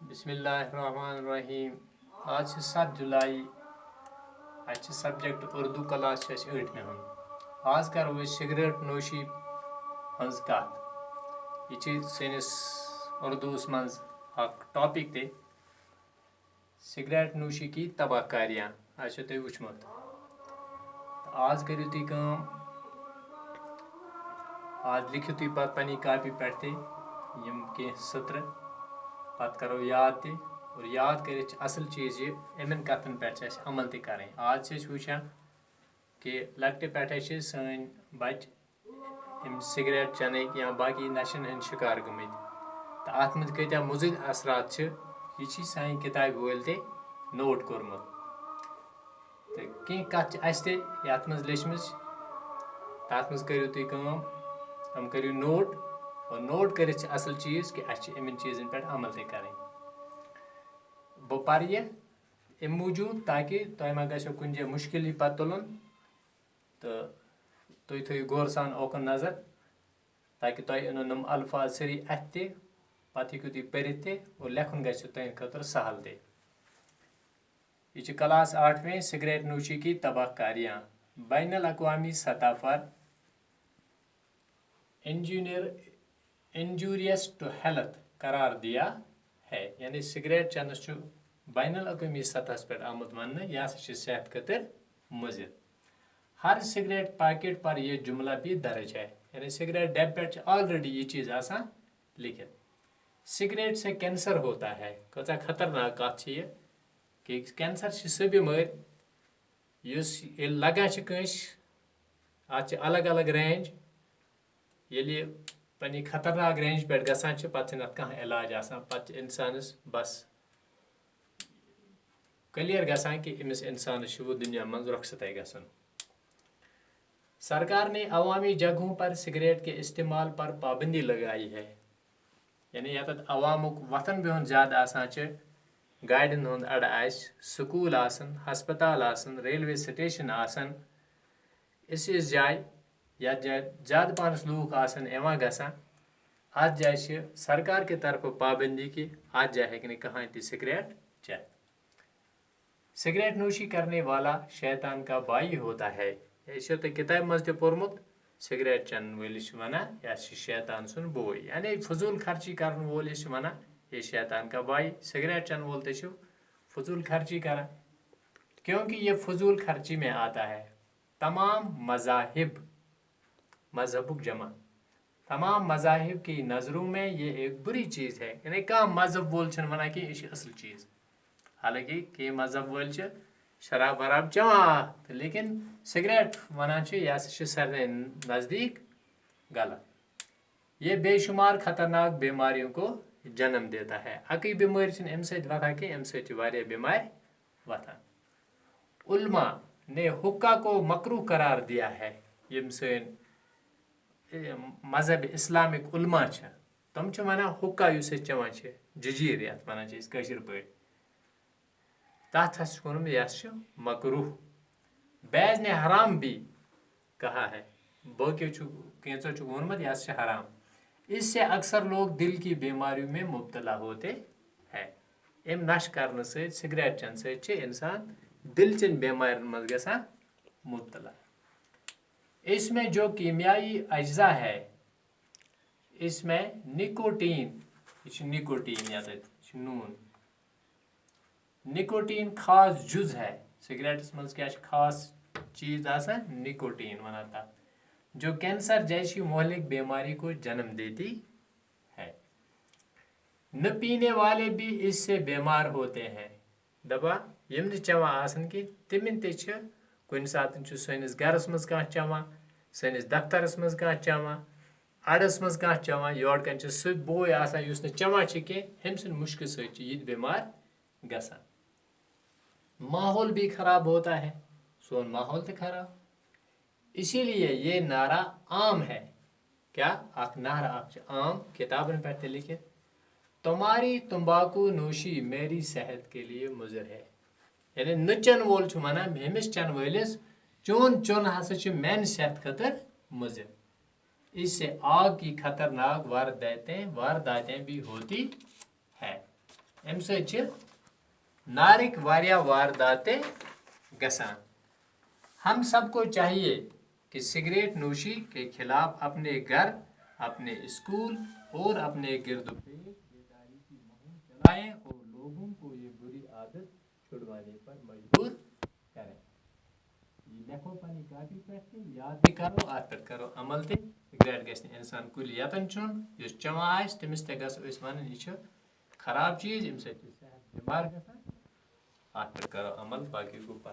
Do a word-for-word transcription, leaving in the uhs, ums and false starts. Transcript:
بسم اللہ الرحمن الرحیم۔ آز چھِ ستھ جولائی۔ اَسہِ چھِ سبجیکٹ اردو کلاس، چھِ اَسہِ ٲٹھمہِ ہُنٛد۔ آز کرو أسۍ سگریٹ نوشی ہٕنٛز کتھ۔ یہِ چھِ سٲنِس اردوٗہس منٛز اکھ ٹاپک تہِ، سگریٹ نوشی کی تباہ کاریاں۔ آسیو تۄہہِ وٕچھمُت۔ تہٕ آز کٔرِو تُہۍ کٲم، آز لیکھِو تُہۍ پتہٕ پننہِ کاپی پٮ۪ٹھ تہِ یِم کینٛہہ سطرٕ، پتہٕ کرو یاد تہِ۔ اور یاد کٔرِتھ چھِ اصل چیٖز یہِ، یِمن کتھن پٮ۪ٹھ چھِ اَسہِ عمل تہِ کرٕنۍ۔ آز چھِ أسۍ وٕچھان کہِ لۄکٹہِ پٮ۪ٹھے چھِ سٲنۍ بچہِ یِم سگریٹ چٮ۪نٕکۍ یا باقی نشن ہٕنٛدۍ شکار گٔمٕتۍ۔ تہٕ اتھ منٛز کۭتیاہ مُضر اثرات چھِ، یہِ چھِ سانہِ کتابہِ وٲلۍ تہِ نوٹ کوٚرمُت۔ تہٕ کینٛہہ کتھ چھِ اَسہِ تہِ یتھ منٛز لیچھمٕژ، تتھ منٛز کٔرِو تُہۍ کٲم، یِم کٔرِو نوٹ، اور نوٹ کٔرِتھ چھِ اصل چیٖز کہِ اَسہِ چھِ یِمن چیٖزن پٮ۪ٹھ عمل تہِ کرٕنۍ۔ بہٕ پرٕ یہِ امہِ موٗجوٗب تاکہِ تۄہہِ ما گژھیو کُنہِ جایہِ مُشکِل یہِ پتہٕ تُلُن، تہٕ تُہۍ تھٲیِو غورٕ سان اوکُن نظر، تاکہِ تۄہہِ یِنو یِم الفاظ سٲری اَتھِ تہِ، پتہٕ ہیٚکِو تُہۍ پٔرِتھ تہِ اور لیکھُن گژھِ تُہنٛدِ خٲطرٕ سہل تہِ۔ یہِ چھِ کلاس ٲٹھویں، سگریٹ نوشی کی تباہ کاریاں۔ بین الاقوامی سطح پر انجینئر انجوریس ٹو ہیلتھ قرار دیا ہے، یعنی سگریٹ چٮ۪نس چھُ بین الاقوٲمی سطحس پٮ۪ٹھ آمُت وننہٕ، یہِ ہسا چھِ صحت خٲطرٕ مُضر۔ ہر سگریٹ پیکٹ پر یہ جملہ بھی درج ہے، یعنی سگریٹ ڈبہٕ پٮ۪ٹھ چھِ آلریڈی یہِ چیٖز آسان لیکھِتھ۔ سگریٹ سے کینسر ہوتا ہے، کۭژاہ خطرناک کتھ چھِ یہِ کہِ کینسر چھِ سۄ بٮ۪مٲرۍ یُس ییٚلہِ لگان چھِ کٲنٛسہِ، اتھ چھِ الگ الگ رینج۔ ییٚلہِ یہِ پننہِ خطرناک رینج پٮ۪ٹھ گژھان چھِ، پتہٕ چھِنہٕ اتھ کانٛہہ علاج آسان، پتہٕ چھِ انسانس بس کلیئر گژھان کہِ أمِس انسانس چھُ وۄنۍ دُنیا منٛز رۄخصتے گژھُن۔ سرکار نے عوامی جگہوں پر سگریٹ کے استعمال پر پابندی لگائی ہے، یعنی ییٚتٮ۪تھ عوامُک وۄتھان بِہُن زیادٕ آسان چھِ، گاڑٮ۪ن ہُنٛد اَڈٕ آسہِ، سکوٗل آسَن، ہسپتال آسَن، ریلوے سٹیشن آسَن، یِژھ یِژھ جاے، یَتھ جایہِ زیادٕ پَہنَس لوٗکھ آسَن یِوان گژھان، اَتھ جایہِ چھِ سرکار کہِ طرفہٕ پابندی کہِ اَتھ جایہِ ہیٚکہِ نہٕ کٕہٕنۍ تہِ سگریٹ چٮ۪تھ۔ سگریٹ نوشی کرنے والا شیطان کا بھائی ہوتا ہے۔ یہِ چھُ تۄہہِ کِتابہِ منٛز تہِ پوٚرمُت، سگریٹ چٮ۪ن وٲلِس چھِ وَنان، یہِ ہسا چھُ شیطان سُنٛد بوے۔ یعنی فضوٗل خرچی کرن وول یُس چھُ وَنان، یہِ شیطان کا بھائی، سگریٹ چٮ۪ن وول تہِ چھُ فضوٗل خرچی کران، کیونکہ یہ فضول خرچی میں آتا ہے۔ تمام مذاہب، مذہبُک جمع، تمام مذاہب کی نظروں میں یہ ایک بری چیز ہے۔ یعنی کانٛہہ مذہب وول چھُنہٕ وَنان کہِ یہِ چھِ اَصٕل چیٖز۔ حالانکہ کینٛہہ مذہب وٲلۍ چھِ شراب وراب چٮ۪وان، تہٕ لیکن سگریٹ وَنان چھِ، یہِ ہسا چھِ سارنٕے نزدیٖک غلط۔ یہ بے شمار خطرناک بیماریوں کو جنم دیتا ہے۔ اَکٕے بیمٲرۍ چھِنہٕ اَمہِ سۭتۍ وۄتھان کینٛہہ، اَمہِ سۭتۍ چھِ واریاہ بیمارِ وۄتھان۔ علماء نے حقہ کو مکروہ قرار دیا ہے۔ یِم سٲنۍ، اے، مذہب اسلامٕکۍ علماء چھِ، تِم چھِ وَنان حقہ یُس أسۍ چٮ۪وان چھِ، جٔجیٖر یَتھ وَنان چھِ أسۍ کٲشِر پٲٹھۍ، تَتھ ہَسا چھُ ووٚنمُت یہِ ہسا چھُ مکروہ۔ بعض نے حرام بھی کہا ہے، باقیو چھُ، کینٛژو چھُ ووٚنمُت یہِ ہسا چھُ حرام۔ اس سے اکثر لوگ دل کی بیماریوں میں مبتلا ہوتے ہیں۔ اَمہِ نشہٕ کرنہٕ سۭتۍ، سگریٹ چٮ۪نہٕ سۭتۍ چھِ انسان دِلچٮ۪ن بٮ۪مارٮ۪ن منٛز گژھان مبتلا۔ اس میں جو کیمیائی اجزا ہے، اس میں نکوٹین، یہِ چھُ نکوٹین یَتھ، یہِ چھُ نوٗن۔ نکوٹین خاص جز ہے۔ سگریٹس منٛز کیٛاہ چھُ خاص چیٖز آسان؟ نکوٹین وَنان تَتھ، جو کینسر جیسی مہلک بیماری کو جنم دیتی ہے۔ نہ پینے والے بھی اس سے بیمار ہوتے ہیں۔ دَپان، یِم نہٕ چٮ۪وان آسان کینٛہہ، تِمن تہِ چھِ کُنہِ ساتہٕ چھُ سٲنِس گرس منٛز کانٛہہ چٮ۪وان، سٲنِس دفترس منٛز کانٛہہ چٮ۪وان، اَڈس منٛز کانٛہہ چٮ۪وان، یورٕ کَنۍ چھُ سُہ بوے آسان یُس نہٕ چٮ۪وان چھُ کینٛہہ، ہُمۍ سٕنٛدِ مُشکہِ سۭتۍ چھُ یہِ تہِ بٮ۪مار گژھان۔ ماحول بھی خراب ہوتا ہے، سون ماحول تہِ خراب۔ اسی لیے یہ نعرہ عام ہے۔ کیٛاہ؟ اکھ نعرہ اکھ چھُ عام، کِتابن پٮ۪ٹھ تہِ لیکھِتھ، تمہاری تمباکو نوشی میری صحت کے لیے مضر ہے۔ یعنی نہٕ چٮ۪ن وول چھُ وَنان، ہُمِس چٮ۪ن وٲلِس، چون چیوٚن ہسا چھُ میانہِ صحت خٲطرٕ مُضر۔ اس سے آگ کی خطرناک وارداتیں وارداتیں بھی ہوتی ہے۔ امہِ سۭتۍ چھِ نارٕکۍ واریاہ وارداتیں گژھان۔ ہم سب کو چاہیے کہ سگریٹ نوشی کے خلاف اپنے گھر، اپنے اسکول اور اپنے گرد و پیش بیداری کی مہم چلائیں اور لوگوں کو یہ بری عادت چھڑوانے پر مجبور کریں۔ یہ لکھو پننی کاپی پہ، یاد بھی کرو، اتھ پہ کرو عمل تہ۔ سگریٹ گژھِ نہٕ انسان کُلۍ یتن چیوٚن۔ یُس چٮ۪وان آسہِ، تٔمِس تہِ گژھو أسۍ ونٕنۍ، یہِ چھُ خراب چیز، امہِ سۭتۍ چھُ صحت بیمار گژھان۔ اتھ پہ کرو عمل، باقی گوٚو پتہٕ۔